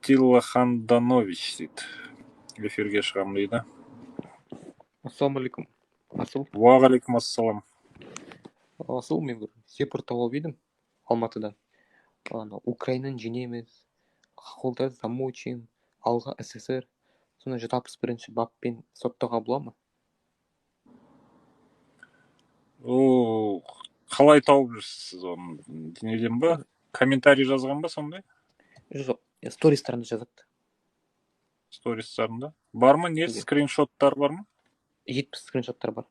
Аттила Ханданович дейді, эфирге шығамын дейді. Ассалаумағалейкум, Асыл. Уағалейкум ассалам. Асыл, мен бір сепар тауып едім Алматыдан. Ана Украинаны жеңеміз, хохолдарды замочим, алға, СССР. Соны 161-баппен соттауға бола ма? О, қалай тауып жүрсіз сіз оны? Неден ба, комментарий жазған ба сондай? Жоқ, стористарында жазады. Стористарында бар ма, не? Иә. Скриншоттар бар ма? 70 скриншоттар бар.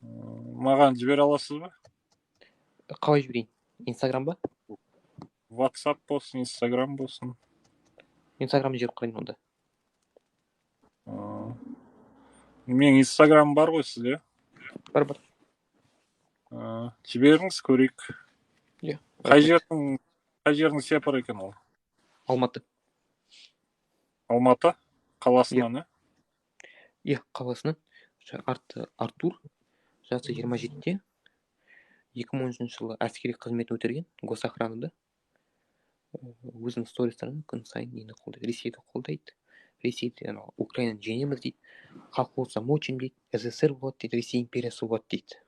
Маған жібере аласыз ба? Қалай жіберейін, Инстаграм ба? WhatsApp болсын, Инстаграм болсын. Инстаграм жіберіп қояйын онда. Менің Инстаграмым бар ғой сізде? Бар. Жіберіңіз, көрейік. Иә. Қай жердің сепары екен ол? Алматы. Алматы қаласынан, иә? Иә, қаласынан. Арты Артур, жасы 27-де, 2013 жылы әскери қызметін өтірген госохранада. Өзінің стористарында күн сайын нені қолдайды, Ресейді қолдайды, Ресейді, анау Украинаны жеңеміз дейді, хохол замочим дейді, СССР болады дейді, Ресей империясы болады дейді.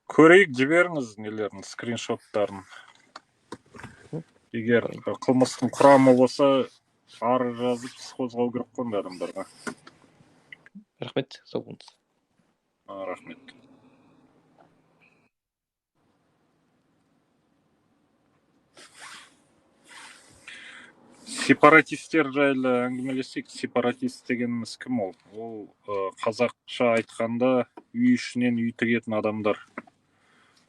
Көрейік, жіберіңіз нелерін, скриншоттарын. Егер қылмыстың құрамы болса, арыз жазып, іс қозғау керек қой ондай адамдарға. Рахмет, сау болыңыз. Рахмет. Сепаратистер жайлы әңгімелесейік. Сепаратист дегеніміз кім ол? Ол қазақша айтқанда, үй ішінен үй тігетін адамдар.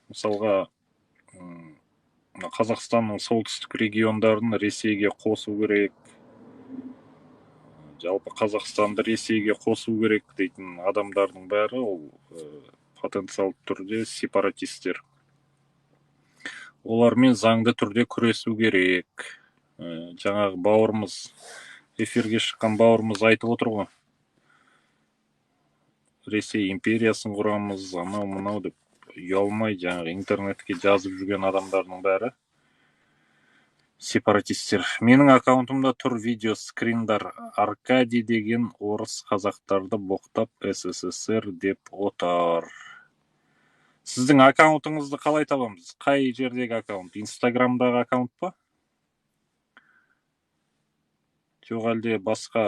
Мысалға, мына Қазақстанның солтүстік региондарын Ресейге қосу керек, жалпы Қазақстанды Ресейге қосу керек дейтін адамдардың бәрі ол потенциалды түрде сепаратистер. Олармен заңды түрде күресу керек. Жаңағы бауырымыз, эфирге шыққан бауырымыз айтып отыр ғой, Ресей империясын құрамыз, анау мынау деп ұялмай жаңағы интернетке жазып жүрген адамдардың бәрі сепаратистер. Менің аккаунтымда тұр видео скриндар. Аркадий деген орыс қазақтарды боқтап СССР деп отыр. Сіздің аккаунтыңызды қалай табамыз? Қай жердегі аккаунт? Инстаграмдағы аккаунт па? Жоқ әлде басқа?